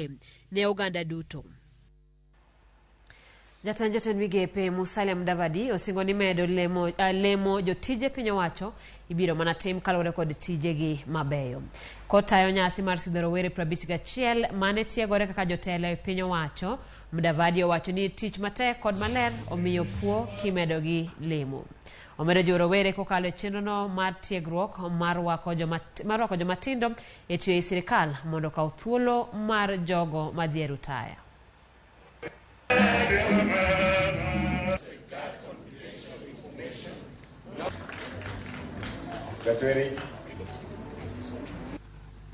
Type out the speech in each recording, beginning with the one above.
kwe ne oganda duto. Jatend jotend migepe Musalia Mudavadi osingo ni medo lemo jotije piny owacho ibiro mana tim kaluwore kod tijegi mabeyo. Kotayo nyasi mar sidho rowere 51 mane tiegore kaka jotelo e piny owacho, Mudavadi owacho ni tich matek kod maler omiyo puo kimedogi lemo. Omedo jiwo rowere kokalo e chenrono mar tiegruok mar rwako jomatindo e tiyo ei sirikal mondo okaw thuolo mar jogo madhi e rutaya.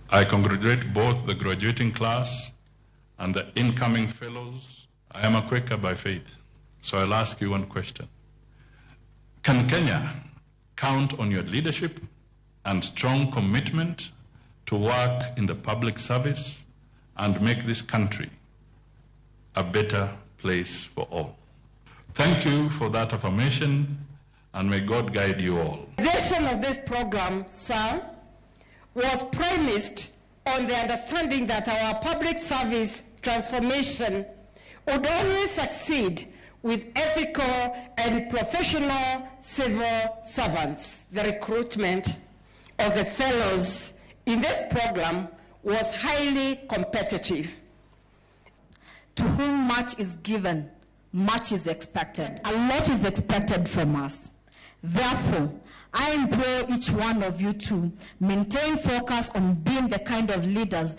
I congratulate both the graduating class and the incoming fellows. I am a Quaker by faith, so I'll ask you one question. Can Kenya count on your leadership and strong commitment to work in the public service and make this country a better place for all? Thank you for that affirmation, and may God guide you all. The vision of this program, sir, was premised on the understanding that our public service transformation would only succeed with ethical and professional civil servants. The recruitment of the fellows in this program was highly competitive. To whom much is given, much is expected. A lot is expected from us. Therefore, I implore each one of you to maintain focus on being the kind of leaders.